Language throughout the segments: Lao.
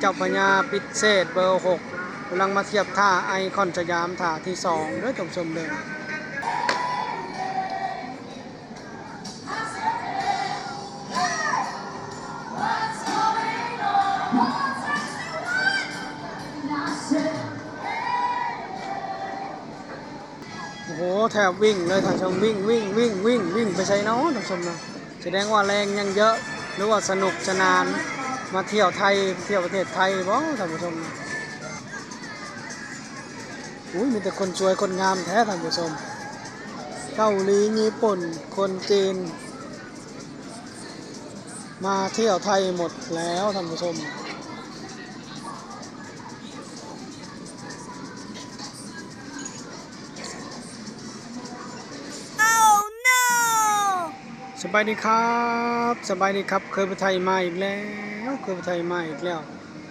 ເຈົ້າພະຍາປິດເສດເບີຫົກ ກຳລັງມາທຽບທ່າໄອຄອນສະຫຍາມ ທ່າທີສອງເດີທ່ານຜູ້ຊົມເດີ. ໂອ້ໂຫ ແທບວິ່ງເລີຍທ່ານຜູ້ຊົມ ວິ່ງ ວິ່ງ ວິ່ງ ວິ່ງ ວິ່ງໄປໃສເນາະທ່ານຜູ້ຊົມເນາະ. ສະແດງວ່າແຮງຍັງເຍອະ ຫຼືວ່າສະໜຸກສະໜານ ມາທ່ຽວໄທ ທ່ຽວປະເທດໄທບໍທ່ານຜູ້ຊົມເນາະ. ອຸ້ຍ ມີແຕ່ຄົນສວຍຄົນງາມແທ້ທ່ານຜູ້ຊົມ ເກົາຫຼີ ຍີ່ປຸ່ນ ຄົນຈີນ ມາທ່ຽວໄທໝົດແລ້ວທ່ານຜູ້ຊົມ. ສະບາຍດີຄັບ ສະບາຍດີຄັບ ເຄີຍໄປໄທມາອີກແລ້ວ ເຄີຍໄປໄທມາອີກແລ້ວ.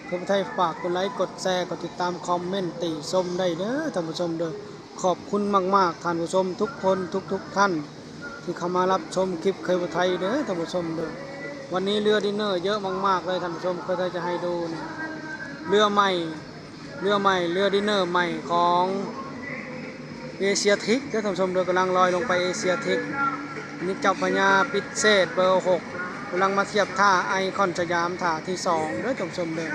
ເຄີຍໄປໄທ ຝາກກົດໄລ ກົດແຊ ກົດຕິດຕາມ ຄອມເມັນຕິຊົມໄດ້ເດີທ່ານຜູ້ຊົມເດີ. ຂອບຄຸນມາກໆ ທ່ານຜູ້ຊົມທຸກຄົນທຸກໆທ່ານ ທີ່ເຂົ້າມາຮັບຊົມຄລິບເຄີຍໄປໄທເດີທ່ານຜູ້ຊົມເດີ. ວັນນີ້ເຮືອດິນເນີເຍອະມາກໆເລີຍທ່ານຜູ້ຊົມ ເຄີຍໄທຈະໃຫ້ດູນີ້ ເຮືອໃໝ່ ເຮືອໃໝ່ ເຮືອດິນເນີໃໝ່ຂອງເອເຊຍທິກເດີທ່ານຜູ້ຊົມເດີ ກຳລັງລອຍລົງໄປເອເຊຍທິກ. ນີ້ເຈົ້າພະຍາປິດເສດເບີຫົກ ກຳລັງມາທຽບທ່າໄອຄອນສະຫຍາມ ທ່າທີສອງເດີທ່ານຜູ້ຊົມເດີ.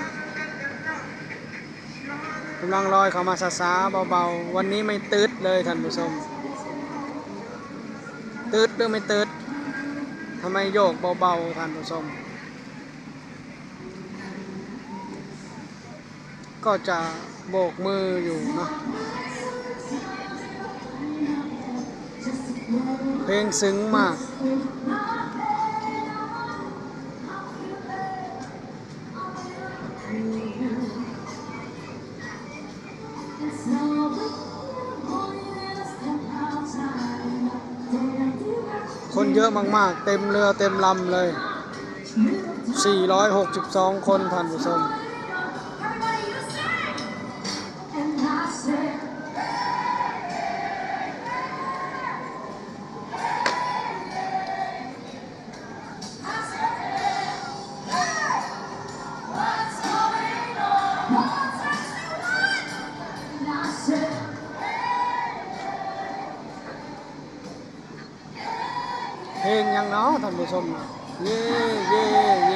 ກຳລັງລອຍເຂົ້າມາຊ້າໆ ເບົາໆ ວັນນີ້ໄມ່ຕຶດເລີຍທ່ານຜູ້ຊົມ ຕຶດຫຼືໄມ່ຕຶດ ທຳໄມໂຍກເບົາໆ ທ່ານຜູ້ຊົມ ກໍຈະໂບກມືຢູ່ເນາະ. ເພງຊຶງມາກ. ຄົນເຍອະມາກໆ ເຕັມເຮືອເຕັມລຳເລີຍ ສີ່ຮ້ອຍຫົກສິບສອງຄົນ ທ່ານຜູ້ຊົມ. ເພງຫຍັງເນາະທ່ານຜູ້ຊົມ ເຢ ເຢ ເຢ.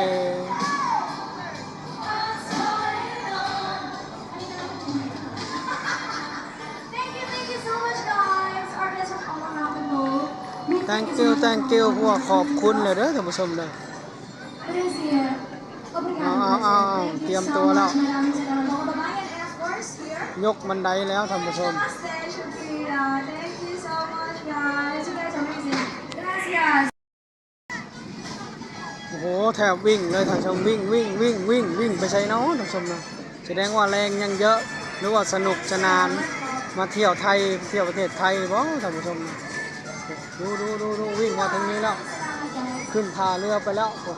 Thank you, thank you so much, guys. Our guests from all around the globe. We thank you, thank you ພວກ ຂອບຄຸນເລີຍເດີທ່ານຜູ້ຊົມເດີ. ເອົາ ເອົາ ເອົາ ເຕຣຽມຕົວແລ້ວ ຍົກບັນໄດແລ້ວທ່ານຜູ້ຊົມ. Thank you so much, guys. You guys are amazing. Gracias. ໂອ້ໂຫ ແທບວິ່ງເລີຍທ່ານຜູ້ຊົມ ວິ່ງ ວິ່ງ ວິ່ງ ວິ່ງ ວິ່ງໄປໃສເນາະທ່ານຜູ້ຊົມເນາະ. ສະແດງວ່າແຮງຍັງເຍອະ ຫຼືວ່າສະໜຸກສະໜານ ມາທ່ຽວໄທ ທ່ຽວປະເທດໄທບໍທ່ານຜູ້ຊົມເນາະ. ດູ ດູ ດູ ດູ ວິ່ງມາທາງນີ້ແລ້ວ ຂຶ້ນທ່າເຮືອໄປແລ້ວ ໂອ້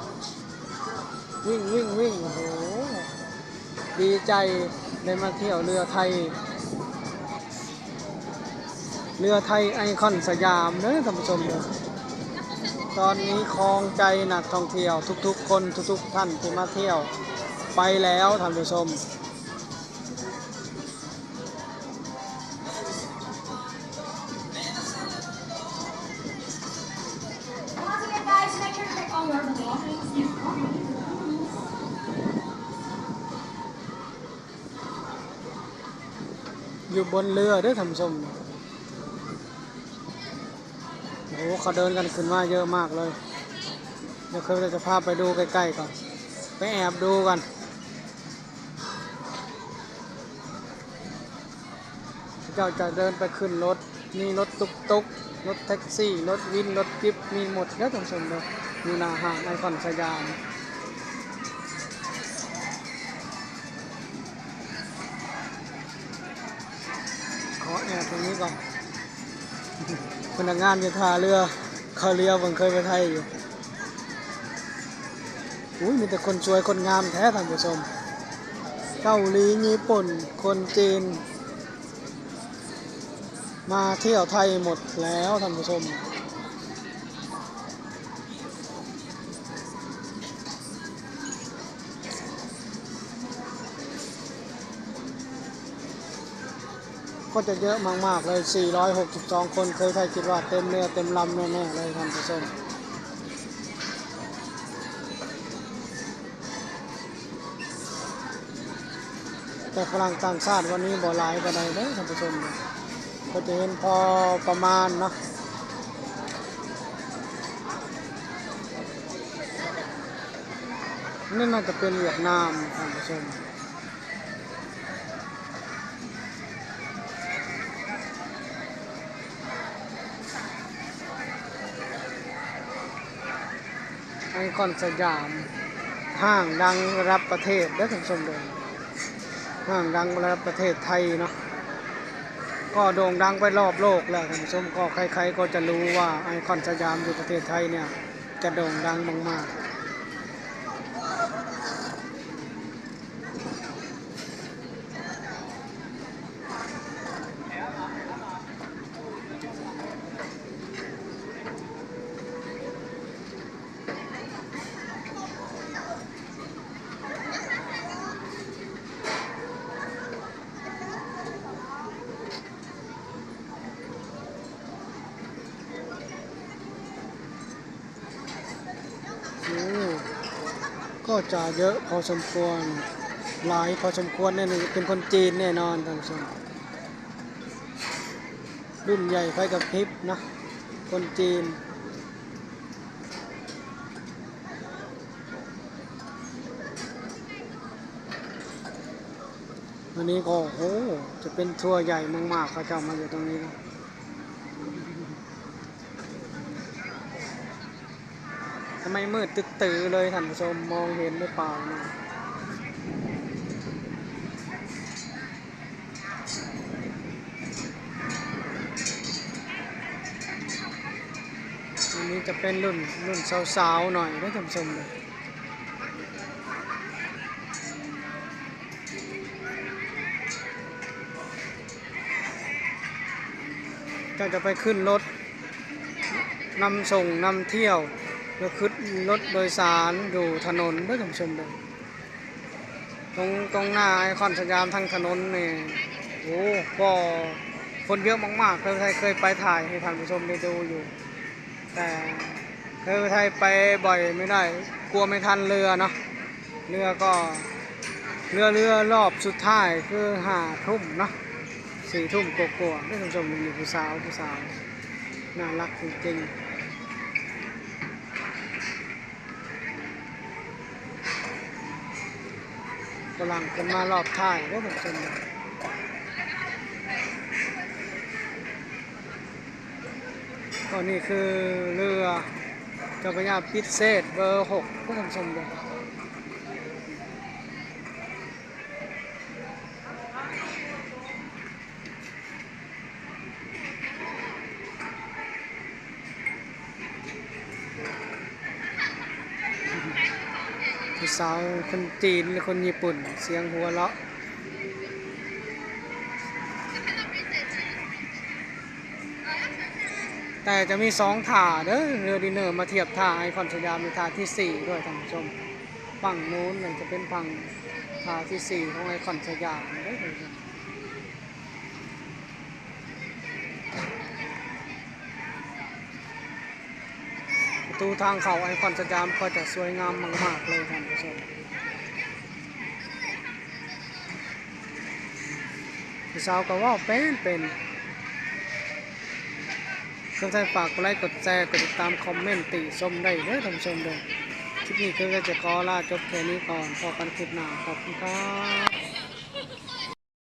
ວິ່ງ ວິ່ງ ວິ່ງ ໂອ້ໂຫ ດີໃຈໄດ້ມາທ່ຽວເຮືອໄທ ເຮືອໄທໄອຄອນສະຫຍາມເດີທ່ານຜູ້ຊົມເດີ. ຕອນນີ້ຄອງໃຈນັກທ່ອງທ່ຽວທຸກໆຄົນ ທຸກໆທ່ານທີ່ມາທ່ຽວໄປແລ້ວທ່ານຜູ້ຊົມ. Once again, guys, make sure to take all your belongings. ຢູ່ບົນເຮືອເດີທ່ານຜູ້ຊົມ. ໂອ້ ເຂົາເດີນກັນຂຶ້ນມາເຍອະມາກເລີຍ. ດຽວເຄີຍຈະພາໄປດູໃກ້ໆກ່ອນ ໄປແອບດູກັນ. ເຂົາເຈົ້າຈະເດີນໄປຂຶ້ນລົດ ມີລົດຕຸກຕຸກ ລົດແທັກຊີ ລົດວິນ ລົດຈິບ ມີໝົດເດີທ່ານຜູ້ຊົມເດີ ຢູ່ໜ້າຫ້າງໄອຄອນສະຫຍາມ. ຂໍແອບຕົງນີ້ກ່ອນ ພະນັກງານຢູ່ທ່າເຮືອ ເຂົາລຽວເບິ່ງ ເຄີຍໄປໄທຢູ່. ອຸ້ຍ ມີແຕ່ຄົນສວຍຄົນງາມແທ້ທ່ານຜູ້ຊົມ ເກົາຫຼີ ຍີ່ປຸ່ນ ຄົນຈີນ ມາທ່ຽວໄທໝົດແລ້ວທ່ານຜູ້ຊົມ. ກໍຈະເຍາະມາກໆເລີຍ ສີ່ຮ້ອຍຫົກສິບສອງຄົນ. ເຄີຍໄທຄິດວ່າເຕັມເຮືອເຕັມລຳແນ່ໆເລີຍທ່ານຜູ້ຊົມ. ແຕ່ຝຣັ່ງຕ່າງຊາດວັນນີ້ບໍ່ຫຼາຍປານໃດເດ້ທ່ານຜູ້ຊົມ, ກໍຈະເຫັນພໍປະມານເນາະ. ນີ້ໜ້າຈະເປັນຫວຽດນາມທ່ານຜູ້ຊົມ. ໄອຄອນສະຫຍາມ ຫ້າງດັງລະດັບປະເທດເດີທ່ານຜູ້ຊົມເດີ, ຫ້າງດັງລະດັບປະເທດໄທເນາະ, ກໍໂດ່ງດັງໄປລອບໂລກແລ້ວທ່ານຜູ້ຊົມ. ກໍໃຄໆກໍຈະຮູ້ວ່າໄອຄອນສະຫຍາມຢູ່ປະເທດໄທເນ່ຍ ຈະໂດ່ງດັງມາກໆ. ໂອ້ ກໍຈະເຍາະພໍສົມຄວນ, ຫຼາຍພໍສົມຄວນແນ່ນີ້ ເປັນຄົນຈີນແນ່ນອນທ່ານຜູ້ຊົມ. ລຸ້ນໃຫຍ່ໄຟກະພິບນະ ຄົນຈີນ. ອັນນີ້ກໍ ໂອ້ ຈະເປັນທົ່ວໃຫຍ່ມາກໆ ເຂົາເຈົ້າມາຢູ່ຕົງນີ້ນະ. ທຳໄມມືດຕຶດຕື້ເລີຍທ່ານຜູ້ຊົມ ມອງເຫັນຫຼືເປົ່ານີ້? ອັນນີ້ຈະເປັນລຸ້ນ ລຸ້ນສາວໆໜ້ອຍເດີທ່ານຜູ້ຊົມເດີ. ເຈົ້າຈະໄປຂຶ້ນລົດນຳສົ່ງນຳທ່ຽວ ຫຼືຂຶ້ນລົດໂດຍສານຢູ່ຖະໜົນເດີທ່ານຜູ້ຊົມເດີ. ຕົງ ຕົງໜ້າໄອຄອນສະຫຍາມທາງຖະໜົນນີ້ ໂອ້ ກໍຄົນເຍອະມາກໆ. ເຄີຍ ເຄີຍໄປຖ່າຍໃຫ້ທ່ານຜູ້ຊົມໄດ້ດູຢູ່ ແຕ່ເຄີຍໄປໄປບໍ່ໄດ້ ກົວໄມ່ທັນເຮືອເນາະ. ເຮືອກໍ ເຮືອ ເຮືອລອບສຸດທ້າຍຄືຫ້າທຸ່ມເນາະ ສີ່ທຸ່ມກວ່າໆເດີທ່ານຜູ້ຊົມ. ນີ້ຜູ້ສາວ ຜູ້ສາວໜ້າຮັກຈິງໆ. ກຳລັງຂຶ້ນມາລອບທ້າຍເດີທ່ານຜູ້ຊົມ. ຕອນນີ້ຄືເຮືອເຈົ້າພະຍາພິເສດເບີຫົກເດີທ່ານຜູ້ຊົມເດີ. ຜູ້ສາວຄົນຈີນ ຄົນຍີ່ປຸ່ນ ສຽງຫົວເລາະ. ແຕ່ຈະມີສອງທ່າເດີ ເຮືອດີນເນີມາທຽບທ່າໄອຄອນສະຫຍາມ ມີທ່າທີສີ່ດ້ວຍທ່ານຜູ້ຊົມ. ຝັ່ງໂນ້ນນັ້ນຈະເປັນຝັ່ງ ທ່າທີສີ່ຂອງໄອຄອນສະຫຍາມເດີທ່ານຜູ້ຊົມ. ປະຕູທາງເຂົ້າໄອຄອນສະຫຍາມກໍຈະສວຍງາມມາກໆເລີຍທ່ານຜູ້ຊົມ. ຜູ້ສາວກໍເວົ້າເປັນ ເປັນ. ເຄື່ອງໃຊ້ຝາກກົດໄລ ກົດແຊ ກົດຕິດຕາມ ຄອມເມັນຕິຊົມໄດ້ເດີທ່ານຜູ້ຊົມເດີ. ຄລິບນີ້ເຄື່ອງໃຊ້ຈະຂໍລາຈົບແຄ່ນີ້ກ່ອນ. ພໍ້ກັນຄລິບໜ້າ. ຂອບຄຸນຄັບ.